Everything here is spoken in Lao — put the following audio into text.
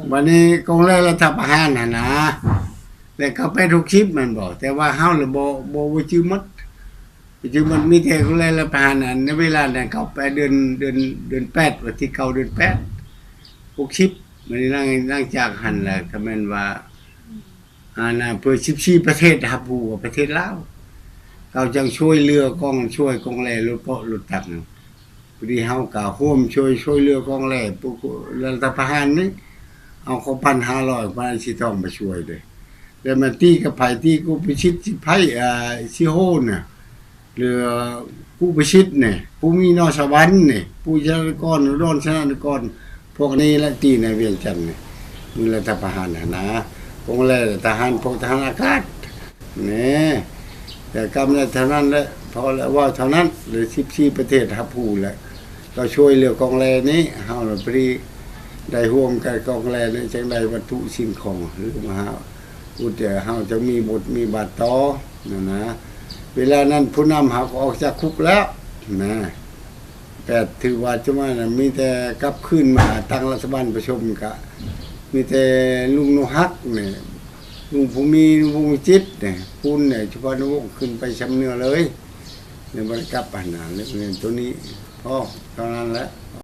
ບັດນີ້ກອງແລລັດຖະປະຫານຫັ້ນນະ ແລ້ວເກົ້າແປດ ຫົກສິບແມ່ນບໍ່? ແຕ່ວ່າເຮົາລະບໍ່ ບໍ່ ບໍ່ຈື່ໝົດ ບໍ່ຈື່ໝົດ ມີແຕ່ກອງແລລັດຖະປະຫານ ອັນໃນເວລານັ້ນ ເກົ້າແປດ ເດືອນ ເດືອນ ເດືອນແປດ ວັນທີເກົ້າ ເດືອນແປດ ຫົກສິບ ບັດນີ້ຫຼັງ ຫຼັງຈາກຫັ້ນແລ້ວ ກໍແມ່ນວ່າ ອັນນະ ເພື່ອສິບສີ່ປະເທດຮັບຮູ້ວ່າປະເທດລາວ ເຂົາຈັ່ງຊ່ວຍເຫຼືອກອງ ຊ່ວຍກອງແລລົດເປາະລົດຕັກ. ພໍດີເຮົາກໍຮ່ວມຊ່ວຍ ຊ່ວຍເຫຼືອກອງແລ ພວກລັດຖະປະຫານນີ້ ເອົາຂອງພັນຫ້າຮ້ອຍ ພັນສີທອງໄປຊ່ວຍເດ້ ແລ້ວມາຕີກັບໃຜ? ຕີກັບກຸປະສິດ ສິດໄພ ເອີ ສີໂຮນະ ຫຼືກຸປະສິດນີ້ ພູມີ ນອນສະຫວັນນີ້ ປູຊະນະນະຄອນ ອຸດອນຊະນະນະຄອນ ພວກນີ້ແຫຼະ ຕີໃນວຽງຈັນນີ້ ມື້ລັດຖະປະຫານຫັ້ນນະ ກອງແລທະຫານ ພວກທະຫານອາກາດນີ້ ແຕ່ກຳໄດ້ເທົ່ານັ້ນແຫຼະ ພໍແລ້ວ ເວົ້າເທົ່ານັ້ນ ແລ້ວສິບສີ່ປະເທດຮັບຮູ້ແລ້ວ ກໍຊ່ວຍເຫຼືອກອງແລນີ້ ເຮົາລະພໍດີໄດ້ຮ່ວມກັບກອງແລນີ້ ຈັ່ງໄດ້ວັດຖຸສິ່ງຂອງ ຫຼືມະຫາອຸດ ເຮົາຈັ່ງມີບົດມີບາດຕໍ່ນັ້ນນະ. ເວລານັ້ນຜູ້ນຳເຮົາກໍອອກຈາກຄຸກແລ້ວນະ ແປດ ຖືວ່າຈະມານະ ມີແຕ່ກັບຄືນມາຕັ້ງລັດຖະບານປະຊຸມ ກະມີແຕ່ລຸງໜູຮັກນີ້ ລຸງພູມີ ລຸງວົງວິຈິດນີ້ ພຸ້ນນີ້ ຈຸພັນວົງ ຂຶ້ນໄປຊຳເໜືອເລີຍ ແລ້ວບໍ່ໄດ້ກັບຫັ້ນນະ ເລື່ອງໂຕນີ້ພໍເທົ່ານັ້ນແຫຼະ.